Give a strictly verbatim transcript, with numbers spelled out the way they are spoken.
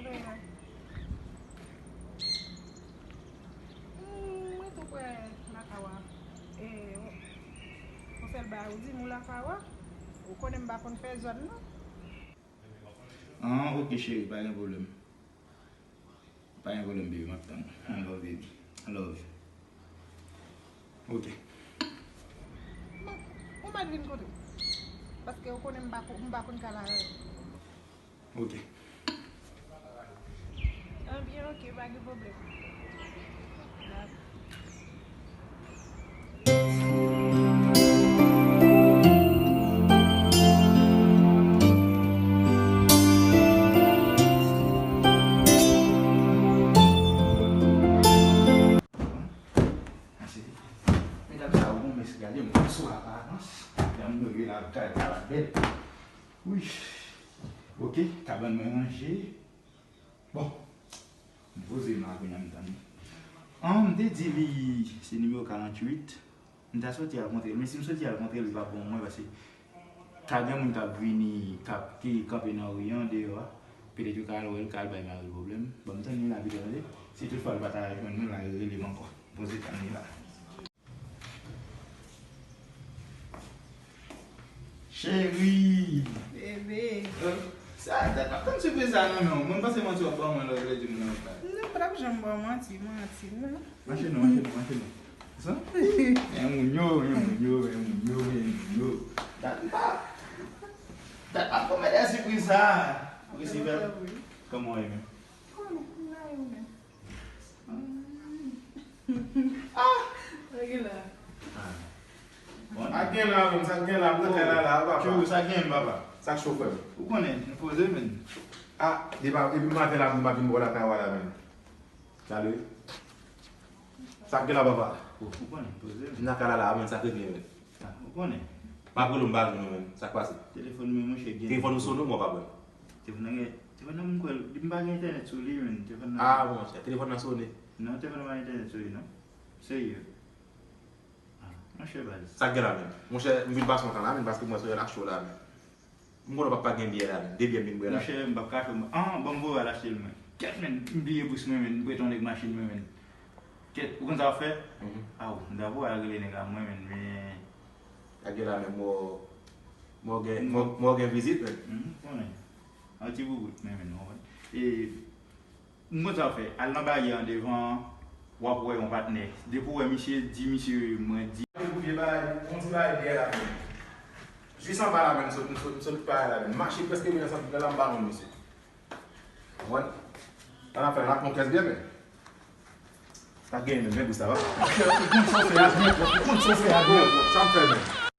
Hmm, mwen tou prè lakay ou a. E, yon sèl bagay ou di m ou lakay ou a. Ou konnen m pa konn fè zòn nan. Ah, ok, cheri, pa gen pwoblèm. Pa gen pwoblèm, baby, m ap tann ou. I love, baby. I love you. Ok. Bon, ou mèt vin kote m. Paske ou konnen m pa ko-, m pa konn ka la. Ok. Anbyen, ok, pa gen pwoblèm. Dakò. Medam sa yo gon mès, gade m sou aparans. Medam nou ye la, gade sa la bèl. Wi. Ok, kabann mwen ranje. Bon, m poze m la kounye a, m tann li. An, m te di li se nimewo karanntuit. M ta soti al kontre l, men si m soti al kontre l, li p ap bon mwen, paske ka gen moun k ap vini, k ap, ki kanpe nan ri an, deyò a. Petèt yo ka al wè l, ka al bay mari l pwoblèm. Bon, m tann li la pita, tande. Si toutfwa l pa ta jwenn mwen la, rele m ankò. M poze tann li la. Cheri! Bebe. Euh, sa, dat m ap tann sipriz sa nan men w. Mwen panse manti w ap ban mwen lè w vle di m nan. Non, w p ap janm ban manti, manti, non. Mache non, mache non, mache non. Sa? E moun yo, e moun yo, e moun yo, e moun yo. Dat m pa, dat m ap pwomèt sipriz sa. Ou resi bèl. Kòman w ye menm? Kòman w ye menm? Ah! Sa gen la? Ah. Bon. Sa gen la menm, sa gen la, m nan kay la la, papa. Tjou, sa gen, papa? Sa cho, frè m? Ou konnen, nou poze, menn. Ah, depi, depi maten la, m pa vin bò lakay ou a la, menn. Salut. Sa gen la, papa? Ou, ou konnen, poze, menn. M nan kay la la, menn, sa k regle, menn? Ah, ou konnen. M ap rele w, m pa jwenn ou menm. Sa k pase? Telefòn mwen, monchè, gen. Telefòn ou sonnen, mwen pa pran. Telefòn nan gen, telefòn nan mwen kwè, m pa gen entènèt sou li, menn. Telefòn nan. Ah, monchè, telefòn nan sonnen. Non, telefòn nan pa gen entènèt sou li, non. Serye. Ah, monchè, baz. Sa k gen la, menn? Monchè, m vin pase yon tan la, menn, paske mwen sou la cho la, menn. M konnen w p ap pa gen byè la, menn. De byè m vin bwè la. Monchè, m p ap kache w. Ah, bon, m voye al achte l, mwen. Kèt, menn, m bliye bous mwen, menn. M prete yon nèg machin mwen, menn. Kèt, ou konn sa w ap fè? Mhm. Aw, m ta voye al rele nèg la mwen, menn, men. Sa k gen la menm, mò, mò gen, mò, mò gen vizit, menn. Mhm, konnen. Yon ti boubout, men, menn, w konprann. E, m konn sa w ap fè. Al nan baryè an devan an, w ap wè yon patnè. Depi w wè misye, di misye, mwen di. Pou vye bagay, yon ti bagay dèyè la, menn. Jis anba la, menn, m sot, m sot, m sot pa la, menn. Mache prèske vin nan sant la, m pa konn misye. Wè. Sa n ap fè la, pran kès byen, men. Sa gen, men, men, Gustave. Ou konn sa w fè a byen pwòp, ou konn sa w fè a byen pwòp. Sa m fè, men.